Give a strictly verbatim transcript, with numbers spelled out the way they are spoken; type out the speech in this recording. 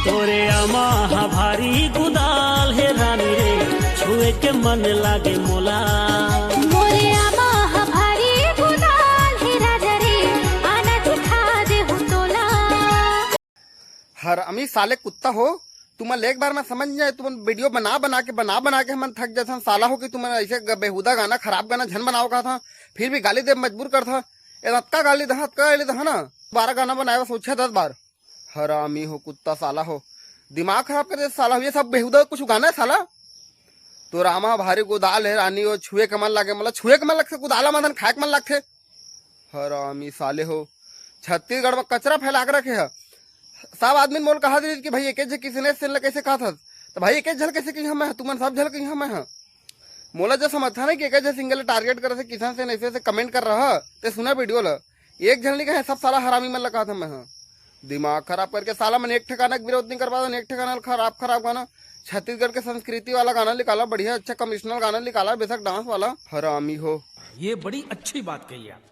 मोरे आमा हा भारी गुदाल हे रानी रे, छुए के मन लागे मोला। मोरे आमा हा भारी गुदाल हे राजा रे, आना दिखा दे हूँ तोला। हरामी साले कुत्ता हो, तुमन ले एक बार में समझ नहीं आए, तुमन वीडियो बना बना के, बना बना के हमन थक जाथन साला हो, कि तुमन ऐसे ग-, बेहुदा गाना, खराब गाना झन बनाओ कहा था, फिर भी गाली दे मजबूर कर था। ए, अतका गाली दहा, अतका गाली दहा ना, बारह गाना बनाए बस सोचे दस बार। हरामी हो, कुत्ता साला हो, दिमाग खराब कर दे साला हो। ये सब बेहुदा कुछ गाना है साला? तो रामा भारी कुदाल है रानी, वो छुए के मन लागे, मतलब छुए के मन लगथे, कुदाला मदन खाए के मन लगथे। हरामी साले हो, छत्तीसगढ़ में कचरा फैला के रखे है। सब आदमी मोल कहा दे कि भाई एक झन किसने सेन ला कैसे कहा था, तो भाई एक झन कैसे कही मैं, तुमन सब झन कही मैं। मोला जो समझता ना कि एक झन सिंगल टारगेट करे से किसान से ऐसे ऐसे कमेंट कर रहा, ते सुना वीडियो ला, एक झन नहीं कहे, सब साला हरामी मन ला कहा था मैं। दिमाग खराब करके साला मन एक ठिकाना के विरोध नहीं कर पाता, एक ठिकाना खराब खराब गाना, छत्तीसगढ़ के संस्कृति वाला गाना निकाला, बढ़िया अच्छा कमिश्नर गाना निकाला, बेशक डांस वाला। हरामी हो। ये बड़ी अच्छी बात कही आप।